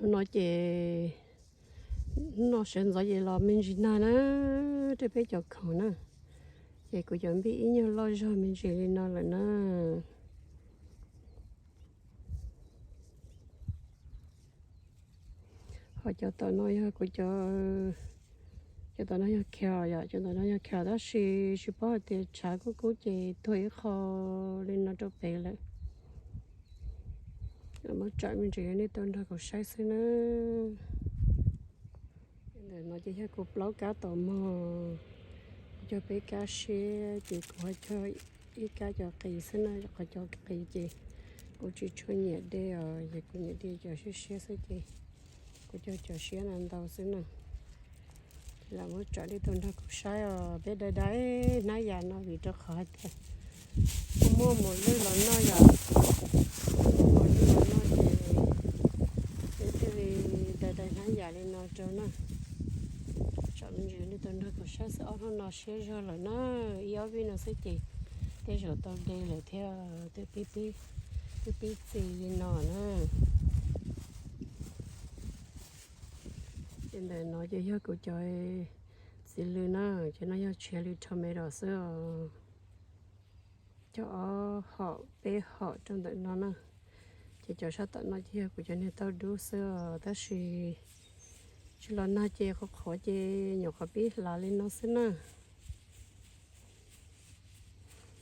No ces hnub no sawv ntxov ces los me ntsis nag na, rau peb cov khoom na. Ces kuv cov npij ib nyuag loj zog me ntsis li no lawm na. Ho cov tom no yog kuv cov, cov tom no yog carrot yom, cov tom no yog carrot tab sis tsis paub hais tias tshav kub kub ces tuag ib qho li no rau pem lawm. Muab tsam me ntsis nej tau nrog kuv saib xwb na. Ntawm no ces yog kuv plaub kab taum mog, kuv cog peb kab siab ces kuv ho cog ib kab cov qis xwb na, qhov cov qis ces kuv tsis tshua nyiam de os, ces kuv nyiam de cov siab siab xwb ces kuv cog cov siab no ntau xwb na. Ces lam muab tsam nej tau nrog kuv saib os, peb dai dai hnab yam no vim rau qhov hais tias kuv muaj mos lwj los noj yom, muaj mos lwj los noj ces peb thiaj li dai dai hnab yam li no rau na. Tsam me ntsis nej tau nrog kuv saib xwb, ob hnub no siab zog lawm na, ib ob vij no xwb ces tej zaum tau de lawm thiab, twb pib txiv li no na. Ces ntawm no ces yog kuv cov txiv lws na, ces no yog tshiav lws tomato xwb os. Cog ob hom peb hom rau ntawm no na. Ces cov sab tom no ces yog kuv cov niag tauj dub xwb os, tab sis tsis los nag ces qhuav qhuav ces nyuam qhuav pib hlav li no xwb na.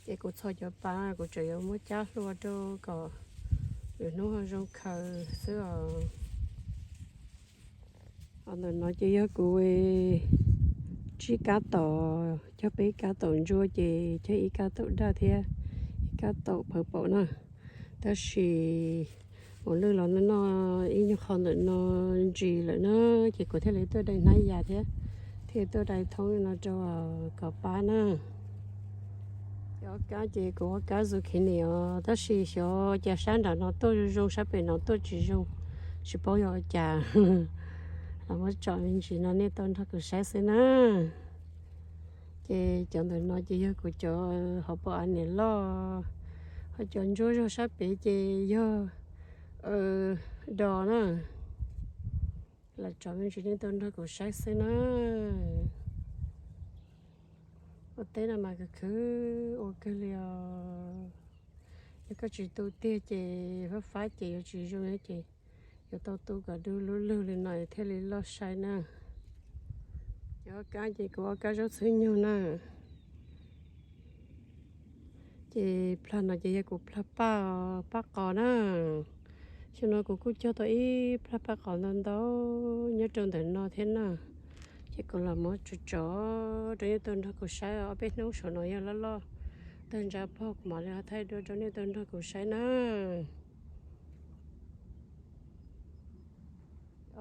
Ces kuv txhos cov pa, kuv tseem yuav muab cab hlua rau kom lwm hnub ho zoo khaws xwb os. Ho ntawm no ces yog kuv tsib kab taum, cog peb kab taum ntsuab ces cog ib kab taum daj thiab ib kab taum pawv paum na. Tab sis mos lwj los noj ib nyuag qho ntawm no ntsis lawm na, ces kuv thiaj li tuaj dai hnab yas thiab, thiaj tuaj dai thoob no rau kom pab na. Ces ob kab ces kuv ob kab zucchini os, tab sis xyov cas sab nram no tuaj zoo zoo, sab pem no tuaj tsis zoo, tsis paub yog ua cas. Los muab tsom me ntsis no nej tau nrog kuv saib xwb na. Ces cov ntawm no ces yog kuv cov hauv paus a niam loj, ho cov ntsuab zog sab pem ces yog dos na. Los tsom me ntsis nej tau nrog kuv saib xwb na. Ua teb no mas khwv khwv ua kawg li os. Yog koj tsis tu tiag ces fab fab ces yuav tsis zoo na, ces yuav tau tu kom du lug lug li no thiaj li loj sai na. Ces ob kab ces kuv ob kab zaub txhwb nyug na. Ces plag no ces yog kuv plag paj, paj qos na. Xyoo no kuv kuj cog tau ib plag paj qos ntau ntau nyob rau ntawm no thiab na. Ces kuv los muab tso tso rau nej tau nrog kuv saib, ob peb hnub saum no yog loj loj tawg ntsa pog kuv mam li ho thaij dua rau nej tau nrog kuv saib na.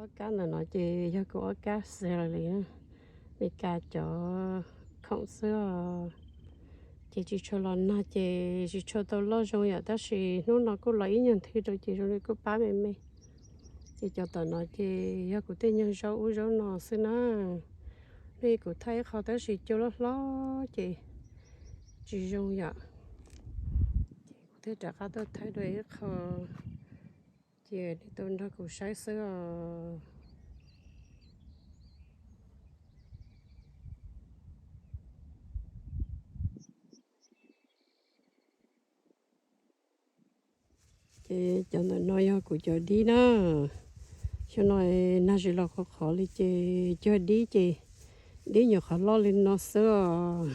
Ob kab ntawm no ces yog kuv ob kab celery na, Meskas cov khoom xwb os. Ces tsis tshua los nag ces tsis tshua tau loj zoo yom, tab sis hnub no kuj los ib nyuag nthwv rau ces zoo li kuj pab me me. Ces cov tom no ces yog kuv tej nyuag zaub ub zaub no xwb na. Hnub ib kuv thaij ib qho tab sis cua loj hlob ces tsis zoo yom. Ces kuv thiaj rov qab tuaj thaij dua ib qho, ces nej tau nrog kuv saib xwb os. Ces cov ntawm no yog kuv cov dib na. Xyoo no nag tsis los qhov qhov li ces cog dib ces dib nyuam qhuav loj li no xwb os.